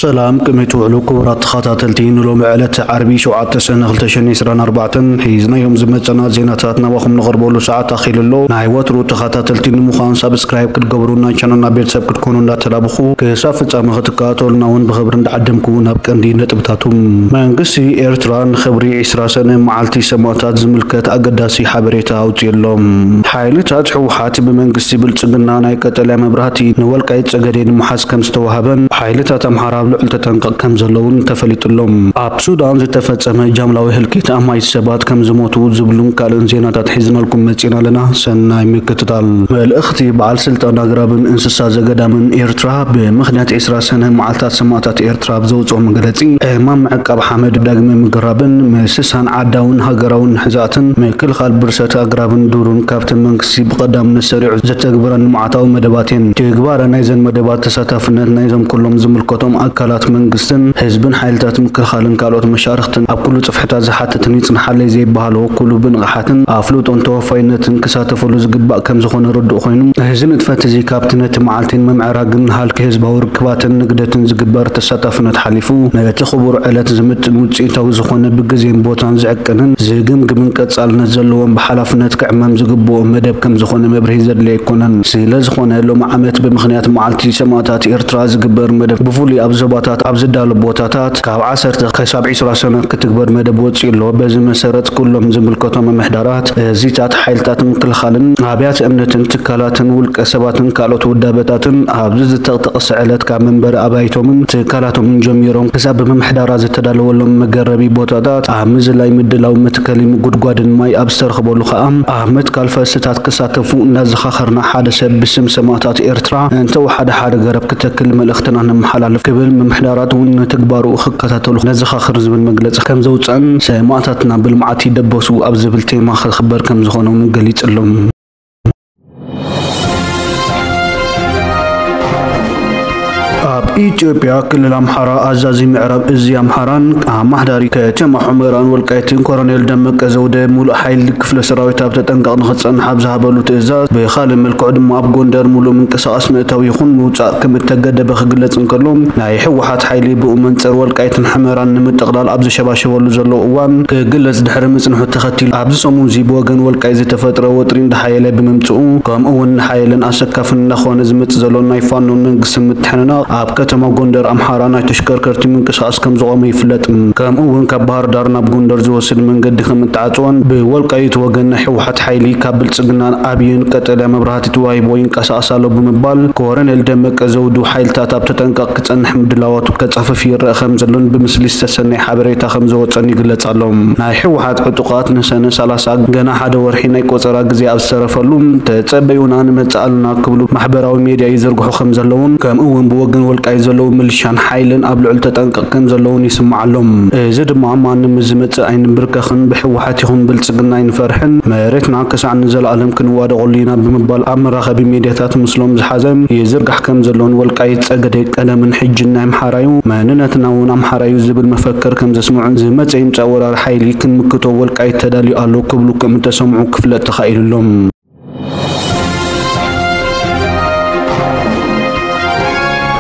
ሰላም፣ ከመይ ትውዕሉ ክቡራት ተኸታተልቲ? ንሎሚ ዕለት ዓርቢ ሸውዓተ ሰነ ክልተ ሽሕን ዕስራን ኣርባዕተን ሒዝናዮም ዝመጸና ዜናታት ናባኹም ንቕርበሉ ሰዓት ኣኺሉ ኣሎ። ናይ ወትሩ ተኸታተልቲ ንምዃን ሳብስክራይብ ክትገብሩ፣ ናይ ቻናልና ቤተሰብ ክትኮኑ እንዳተላብኹ፣ ክሳብ ፍጻመ ክትከታተሉና እውን ብኽብሪ እንዳዓደምኩ ናብ ቀንዲ ነጥብታቱ። መንግስቲ ኤርትራ ንኽብሪ ዕስራ ሰነ መዓልቲ ሰማእታት ዝምልከት ኣገዳሲ ሓበሬታ ኣውጺኡ ኣሎ። ሓይልታት ህወሓት ብመንግስቲ ብልጽግና ናይ ቀጠልያ መብራህቲ ንወልቃይት ጸገዴ ንምሓዝ ከም ዝተዋህበን ሓይልታት ኣምሓራ ኣብ ልዑል ተጠንቀቕ ከም ዘለውን ተፈሊጡ ኣሎ። ኣብ ሱዳን ዝተፈጸመ ጃምላዊ ህልቂት ኣማይት ሰባት ከም ዝሞቱ ዝብሉን ካልእን ዜናታት ሒዝናልኩም መጺና ኣለና። ሰናይ ምክትታል። መልእኽቲ በዓል ስልጣን ኣግራብን እንስሳ ዘገዳምን ኤርትራ ብምኽንያት ዕስራ ሰነ መዓልታት ሰማእታት ኤርትራ ኣብ ዘውጽኦ መግለጺ፣ ዕማም ምዕቃብ ሓመድ ዳግመ ምግራብን ምስሳን ዓዳውን ሃገራውን ሕዛእትን ምክልኻል ብርሰት ኣግራብን ዱርን ካብተን መንግስቲ ብቐዳምነት ሰሪዑ ዘተግብረን ልምዓታዊ መደባት እየን። ትግባረ ናይዘን መደባት ተሳታፍነት ናይዞም ኩሎም ዝምልከቶም ኣካላት መንግስትን ህዝብን ሓይልታት ምክልኻልን ካልኦት መሻርኽትን ኣብ ኩሉ ጽፍሕታት ዝሓትትን ይጽንሓለይ ዘይበሃሎ ኩሉ ብንቕሓትን ኣፍልጦን ተወፋይነትን ክሳተፈሉ ዝግባእ ከም ዝኾነ ርዱእ ኮይኑ፣ እዚ ንጥፈት እዚ ካብቲ ነቲ መዓልቲን ምምዕራግን ሃልኪ ህዝባዊ ርክባትን ንግደትን ዝግበር ተሳታፍነት ሓሊፉ፣ ነቲ ክቡር ዕለት ዝምጥን ውጽኢታዊ ዝኾነ ብግዜን ቦታን ዝዕቅንን ዝግምግምን ቀጻልነት ዘለዎን ብሓላፍነት ክዕመም ዝግብኦ መደብ ከም ዝኾነ መብርሂ ዘድልዮ ኣይኮነን። ስለ ዝኾነ ሎሚ ዓመት ብምኽንያት መዓልቲ ሰማእታት ኤርትራ ዝግበር መደብ ብፍሉይ ኣብ ዞባታት ኣብ ዝዳሎ ቦታታት ካብ ዓሰርተ ክሳብ ዕስራ ሰነ ክትግበር መደብ ወጺኡ ኣሎ። በዚ መሰረት ኩሎም ዝምልከቶም ምምሕዳራት፣ እዚታት ሓይልታት ምክልኻልን ኣብያተ እምነትን ትካላትን ውልቀ ሰባትን ካልኦት ውዳበታትን ኣብዚ ዝተጠቕሰ ዕለት ካብ መንበሪ ኣባይቶምን ትካላቶምን ጀሚሮም ክሳብ ብምምሕዳራት ዝተዳለወሎም መገረቢ ቦታታት ኣብ ምዝላይ ምድላው መትከሊ ጉድጓድን ማይ ኣብ ዝተረኽበሉ ከኣ ኣብ ምትካል ፈልስታት ክሳተፉ እናዘኻኸርና ሓደ ሰብ ብስም ሰማእታት ኤርትራ እንተወሓደ ሓደ ገረብ ክተክል መልእኽትና ነመሓላልፍ ክብል ምምሕዳራት እውን ንትግባሩ ክከታተሉ ነዘኻኽር ዝብል መግለጺ ከም ዘውፅአን ሰማእታትና ብልምዓት ይደበሱ ኣብ ዝብል ቴማ ክኽበር ከም ዝኾነ እውን ገሊጹ ኣሎ። ኣብ ኢትዮጵያ ክልል ኣምሓራ ኣዛዚ ምዕራብ እዚ ኣምሓራን ኣማሕዳሪ ከተማ ሑመራን ወልቃይትን ኮሎኔል ደመቀ ዘውደ ሙሉእ ሓይሊ ክፍለ ሰራዊት ኣብ ተጠንቀቕ ንኽጸንሕ ኣብ ዝሃበሉ ትእዛዝ፣ ብኻልእ መልክዑ ድማ ኣብ ጎንደር ሙሉእ ምንቅስቓስ ምእታው ይኹን ምውጻእ ከም እተገደበ ክግለጽ እንከሎ፣ ናይ ህወሓት ሓይሊ ብኡ መንጸር ወልቃይትን ሑመራን ንምጥቕላል ኣብ ዝሸባሸበሉ ዘሎ እዋን ክግለጽ ድሕሪ ምጽንሑ ተኸቲሉ፣ ኣብዚ ሰሙን እዚ ብወገን ወልቃይት ዝተፈጥረ ወጥሪ እንዳሓየለ ብምምጽኡ፣ ከምኡ እውን ንሓየለን ኣሰካፍን እናኾነ ዝመጽእ ዘሎ ናይ ፋኖን መንግስትን ምትሕንናቕ ኣብ ከተማ ጎንደር ኣምሓራ ናይ ተሽከርከርቲ ምንቅስቓስ ከም ዝቖመ ይፍለጥ። ከምኡ እውን ካብ ባህር ዳር ናብ ጎንደር ዝወስድ መንገዲ ከም እተዓጽወን ብወልቃይት ወገን ናይ ህወሓት ሓይሊ ካብ ብልጽግናን ኣብይን ቀጠልያ መብራህቲ ተዋሂብዎ ይንቀሳቐስ ኣሎ ብምባል ኮረኔል ደመቀ ዘውዱ ሓይልታት ኣብ ተጠንቀቕ ክጸንሕ ምድላዋቱ ከጻፍፍ ይረአ ከም ዘሎን ብምስሊ ዝተሰነየ ሓበሬታ ከም ዝወጸን ይግለጽ ኣሎ። ናይ ህወሓት ዕጡቓት ንሰነ ሰላሳ ገና ሓደ ወርሒ ናይ ቆጸራ ግዜ ኣብ ዝተረፈሉ ተጸበዩና ንመጽእ ኣለና ክብሉ ማሕበራዊ ሜድያ ይዝርግሑ ከም ዘለውን ከምኡ እውን ብወገን ወልቃይት ዘለዉ ምልሻን ሓይልን ኣብ ልዑል ተጠንቀቕ ከም ዘለውን ይስማዕ ኣሎ። እዚ ድማ ማንም ዝመጽእ ኣይንብርከኽን፣ ብህወሓት ይኹን ብልጽግና ኣይንፈርሕን፣ መሬትና ክሳዕ ንዘለኣለም ክንዋደቐሉ ኢና ብምባል ኣብ መራኸቢ ሜድያታት ምስሎም ዝሓዘ ይዝርጋሕ ከም ዘሎን ወልቃይት ጸገዴ ቀደምን ሕጅን ናይ ኣምሓራ እዩ፣ መንነትና እውን ኣምሓራ እዩ ዝብል መፈክር ከም ዘስምዑን ዝመጸ ይምጻእ ወራሪ ሓይሊ ክንምክቶ ወልቃይት ተዳልዩ ኣሎ ክብሉ ከም እተሰምዑ ክፍለጥ ተኻኢሉ ኣሎ።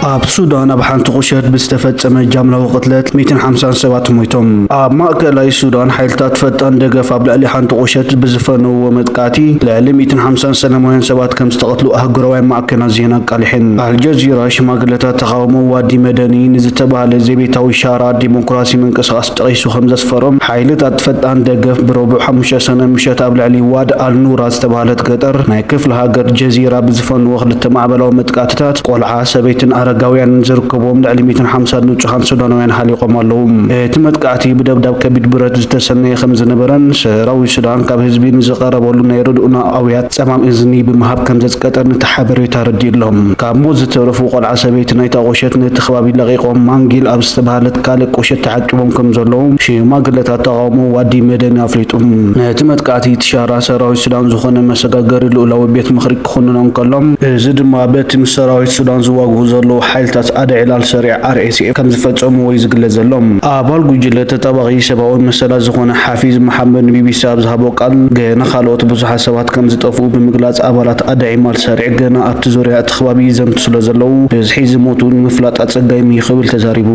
ኣብ ሱዳን ኣብ ሓንቲ ቁሸት ብዝተፈጸመ ጃምላዊ ቅትለት ሚእትን ሓምሳን ሰባት ሞይቶም። ኣብ ማእከላይ ሱዳን ሓይልታት ፈጣን ደገፍ ኣብ ልዕሊ ሓንቲ ቁሸት ብዝፈነውዎ መጥቃዕቲ ልዕሊ ሚእትን ሓምሳን ሰላማውያን ሰባት ከም ዝተቐትሉ ኣህጉራውያን ማዕከናት ዜና ኣቃሊሐን። ኣልጀዚራ ሽማግለታት ተቓውሞ ዋዲ መደኒ ንዝተባህለ ዘቤታዊ ሻራ ዲሞክራሲ ምንቅስቓስ ጠቒሱ ከም ዘስፈሮም፣ ሓይልታት ፈጣን ደገፍ ብረቡዕ ሓሙሽተ ሰነ ምሸት ኣብ ልዕሊ ዋድ ኣልኑራ ዝተባህለት ገጠር ናይ ክፍለ ሃገር ጀዚራ ብዝፈንዎ ክልተ ማዕበላዊ መጥቃዕትታት ቆልዓ፣ ሰበይትን ኣረጋውያንን ዝርከብዎም ልዕሊ ሚእትን ሓምሳን ንጹሃን ሱዳናውያን ሓሊቖም ኣለዉ። እቲ መጥቃዕቲ ብደብዳብ ከቢድ ብረት ዝተሰነየ ከም ዝነበረን ሰራዊት ሱዳን ካብ ህዝቢ ንዝቐረበሉ ናይ ርድኡና ኣውያት ጸማም እዝኒ ብምሃብ ከም ዘጽቀጠን እቲ ሓበሬታ ኣረዲኡ ኣሎ። ካብ ሞት ዝተረፉ ቆልዓ፣ ሰበይቲ ናይታ ቁሸት ነቲ ከባቢ ለቒቖም ማንጊል ኣብ ዝተባህለት ካልእ ቁሸት ተዓቂቦም ከም ዘለዉ ሽማግለታት ተቓውሞ ዋዲ መደኒ ኣፍሊጡ። ነቲ መጥቃዕቲ እቲ ሻራ ሰራዊት ሱዳን ዝኾነ መሰጋገሪ ልኡላዊ ቤት ምኽሪ ክኹንኖ እንከሎ፣ እዚ ድማ በቲ ምስ ሰራዊት ሱዳን ዝዋግኡ ዘለዉ ሓይልታት ኣደ ዕላል ሰሪዕ ኣር ኤስ ኤፍ ከም ዝፈጸምዎ እዩ ዝግለጽ ዘሎ። ኣባል ጉጅለ ተጣባቒ ሰብኣዊ መሰላት ዝኾነ ሓፊዝ መሓመድ ንቢቢሲ ኣብ ዝሃቦ ቃል፣ ገና ካልኦት ብዙሓት ሰባት ከም ዝጠፍኡ ብምግላጽ፣ ኣባላት ኣደ ዒማል ሰሪዕ ገና ኣብቲ ዙርያ እቲ ከባቢ ይዘምቱ ስለ ዘለዉ፣ ብዝሒ ዝሞቱ ንምፍላጥ ኣጸጋሚ እዩ ክብል ተዛሪቡ።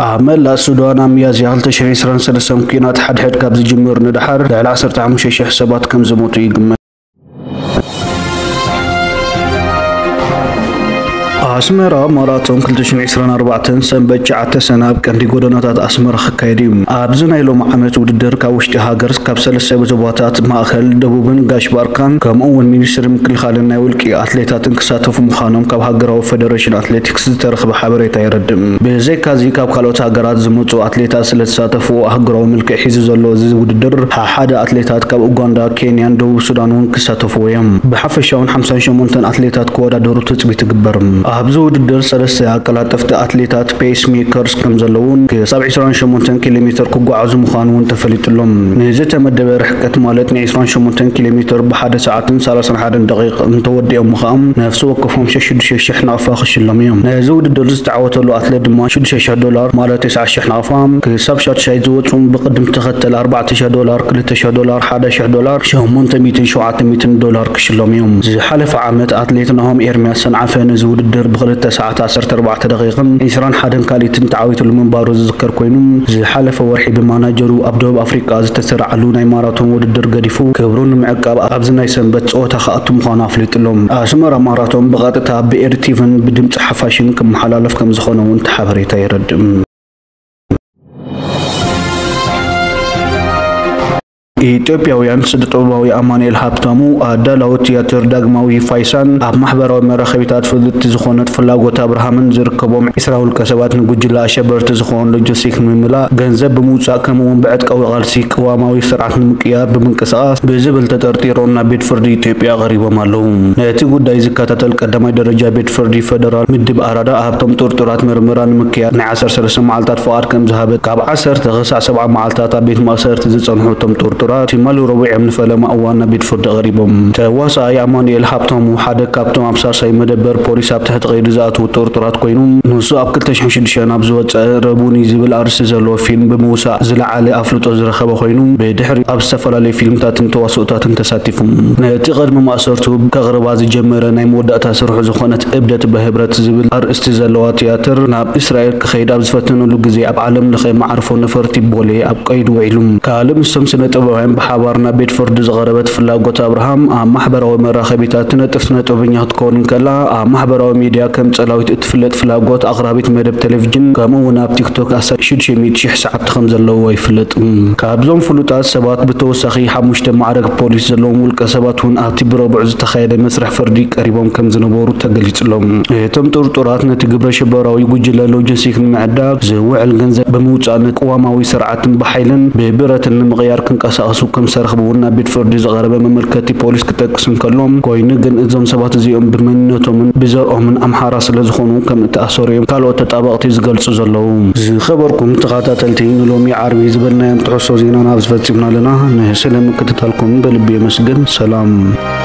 ኣብ መላእ ሱዳን ኣብ ሚያዝያ ክልተ ሽሕን ዕስራን ሰለስተን ኲናት ሓድሕድ ካብ ዝጅምር ንደሓር ልዕሊ ዓሰርተ ሓሙሽተ ሽሕ ሰባት ከም ዝሞቱ ይግመት። ኣስመራ፣ ማራቶን ክልተ ሽሕን ዕስራን ኣርባዕተን ሰንበት ትሽዓተ ሰነ ኣብ ቀንዲ ጎደናታት ኣስመራ ክካየድ እዩ። ኣብዚ ናይ ሎሚ ዓመት ውድድር ካብ ውሽጢ ሃገር ካብ ሰለስተ ዞባታት ማእከል፣ ደቡብን ጋሽ ባርካን ከምኡ እውን ሚኒስትሪ ምክልኻልን ናይ ውልቂ ኣትሌታትን ክሳተፉ ምዃኖም ካብ ሃገራዊ ፌደሬሽን ኣትሌቲክስ ዝተረኽበ ሓበሬታ የረድእ። ብዘይካዚ ካብ ካልኦት ሃገራት ዝመጹ ኣትሌታት ስለ ዝተሳተፉ ኣህጉራዊ መልክዕ ሒዙ ዘሎ እዚ ውድድር፣ ሓደ ኣትሌታት ካብ ኡጋንዳ፣ ኬንያን ደቡብ ሱዳን እውን ክሳተፍዎ እዮም። ብሓፈሻውን ሓምሳን ሸሞንተን ኣትሌታት ክወዳደሩ ትጽቢት ይግበር። ኣብዚ ውድድር ሰለስተ ኣቀላጠፍቲ ኣትሌታት፣ ፔስ ሜከርስ፣ ከም ዘለውን ክሳብ ዕስራን ሸሞንተን ኪሎ ሜትር ክጓዓዙ ምዃኑ እውን ተፈሊጡሎም። ንዝተመደበ ርሕቀት ማለት ን ዕስራን ሸሞንተን ኪሎ ሜትር ብሓደ ሰዓትን ሰላሳን ሓደን ደቂቕ እንተወዲኦም ምዃም ነፍሲ ወከፎም ሽዱሽተ ሽሕ ናቕፋ ክሽለሙ እዮም። ነዚ ውድድር ዝተዓወተሉ ኣትሌት ድማ ሽዱሽተ ሽሕ ዶላር ማለት ተስዓ ሽሕ ናቕፋ ክሳብ ሻድሻይ ዝወፁ ብቅድም ተኸተል ኣርባዕተ ሽሕ ዶላር፣ ክልተ ሽሕ ዶላር፣ ሓደ ሽሕ ዶላር፣ ሸሞንተ ሚእትን ሸውዓተ ሚእትን ዶላር ክሽለሙ እዮም። ዝሓለፈ ዓመት ኣትሌት ናሆም ኤርሚያስ ሰንዓፈ ነዚ ውድድር ብክልተ ሰዓት ዓሰርተ ኣርባዕተ ደቂቕን ዕስራን ሓደን ካልኢትን ተዓዊትሉ ምንባሩ ዝዝከር ኮይኑ፣ ዝሓለፈ ወርሒ ብማናጀሩ ኣብ ደቡብ ኣፍሪቃ ዝተሰረዓሉ ናይ ማራቶን ውድድር ገዲፉ ክብሩ ንምዕቃብ ኣብዚ ናይ ሰንበት ፀወታ ክኣቱ ምዃኑ ኣፍሊጡሎም። ኣስመራ ማራቶን ብቐጥታ ብኤርቲቪን ብድምፂ ሓፋሽን ክመሓላለፍ ከም ዝኾነ እውን እቲ ሓበሬታ የረድእ። ኢትዮጵያውያን ስነ ጥበባዊ ኣማኑኤል ሃብታሙ፣ ኣዳላዊ ትያትር ዳግማዊ ፋይሳን ኣብ ማሕበራዊ መራኸቢታት ፍልጥቲ ዝኾነት ፍላጎት ኣብርሃምን ዝርከቦም ዕስራ ውልቀ ሰባት ንጉጅለ ኣሸበርቲ ዝኾኑ ሎጂስቲክ ንምምላእ ገንዘብ ብምውጻእ፣ ከምኡ እውን ብዕጥቃዊ ቃልሲ ቅዋማዊ ስርዓት ንምቅያር ብምንቅስቓስ ብዝብል ተጠርጢሮም ናብ ቤት ፍርዲ ኢትዮጵያ ቀሪቦም ኣለዉ። ነቲ ጉዳይ ዝከታተል ቀዳማይ ደረጃ ቤት ፍርዲ ፌደራል ምድብ ኣራዳ ኣብቶም ጥርጡራት ምርመራ ንምክያድ ናይ ዓሰርተ ሰለስተ መዓልታት ፍቓድ ከም ዝሃበ፣ ካብ ዓሰርተ ክሳዕ ሰብዓ መዓልታት ኣብ ቤት ማእሰርቲ ዝጸንሑ እቶም ጥርጡራት፣ ትማሊ ረቡዕ እዮም ንፈለማ እዋን ናብ ቤት ፍርዲ ቀሪቦም። ተዋሳኣይ ኣማኑኤል ሃብታሙ ሓደ ካብቶም ኣብ ሳልሳይ መደበር ፖሊስ ኣብ ትሕቲ ቀይዲ ዝኣትዉ ጥርጡራት ኮይኑ፣ ንሱ ኣብ ክልተ ሽሕን ሽዱሽተን ኣብ ዝወጸ ረቡኒ ዝብል ኣርእስቲ ዘለዎ ፊልም ብምውሳእ ዝለዓለ ኣፍልጦ ዝረኸበ ኮይኑ፣ ብድሕሪ ኣብ ዝተፈላለዩ ፊልምታትን ተዋስኦታትን ተሳቲፉ። ነቲ ቅድሚ ማእሰርቱ ከቕርባ ዝጀመረ ናይ መወዳእታ ስርሑ ዝኾነት እብደት በህብረት ዝብል ኣርእስቲ ዘለዋ ትያትር ናብ እስራኤል ክኸይድ ኣብ ዝፈተነሉ ግዜ፣ ኣብ ዓለም ለኸ መዓርፎ ነፈርቲ ቦሌ ኣብ ቀይዲ ውዒሉ። ካልእ ምስቶም ስነ ጥበባውያን ብሓባር ናብ ቤት ፍርዲ ዝቐረበት ፍላጎት ኣብርሃም፣ ኣብ ማሕበራዊ መራኸቢታት ትነጥፍ ስነ ጥበበኛ ክትከውን እንከላ፣ ኣብ ማሕበራዊ ሚድያ ከም ጸላዊት እትፍለጥ ፍላጎት ኣቕራቢት መደብ ቴሌቪዥን፣ ከምኡ እውን ኣብ ቲክቶክ ኣስታት ሽዱሽተ ሚእቲ ሽሕ ሰዓብቲ ከም ዘለውዋ ይፍለጥ። ካብዞም ፍሉጣት ሰባት ብተወሳኺ ሓሙሽተ ማዕረግ ፖሊስ ዘለዎም ውልቀ ሰባት እውን ኣብቲ ብረቡዕ ዝተኻየደ መስርሕ ፍርዲ ቀሪቦም ከም ዝነበሩ ተገሊጹሎም። እቶም ጥርጡራት ነቲ ግብረ ሽበራዊ ጉጅለ ሎጂስቲክ ንምዕዳግ ዝውዕል ገንዘብ ብምውጻእ ንቅዋማዊ ስርዓትን ብሓይልን ብብረትን ንምቕያር ክንቀሳቐሱ ከም ዝተረኽቡ እውን ናብ ቤት ፍርዲ ዝቐረበ መመልከቲ ፖሊስ ክጠቅስ እንከሎ፣ ኮይኑ ግን እዞም ሰባት እዚኦም ብመንነቶምን ብዘርኦምን ኣምሓራ ስለ ዝኾኑ ከም እተኣሰሩ እዮም ካልኦት ተጣበቕቲ ዝገልጹ ዘለዉ። ዝኸበርኩም ተኸታተልቲ፣ ንሎሚ ዓርቢ ዝበልናዮም ትሕዝቶ ዜናና ኣብዚ ፈጺምና ኣለና። ንስለ ምክትታልኩም ብልቢ የመስግን። ሰላም።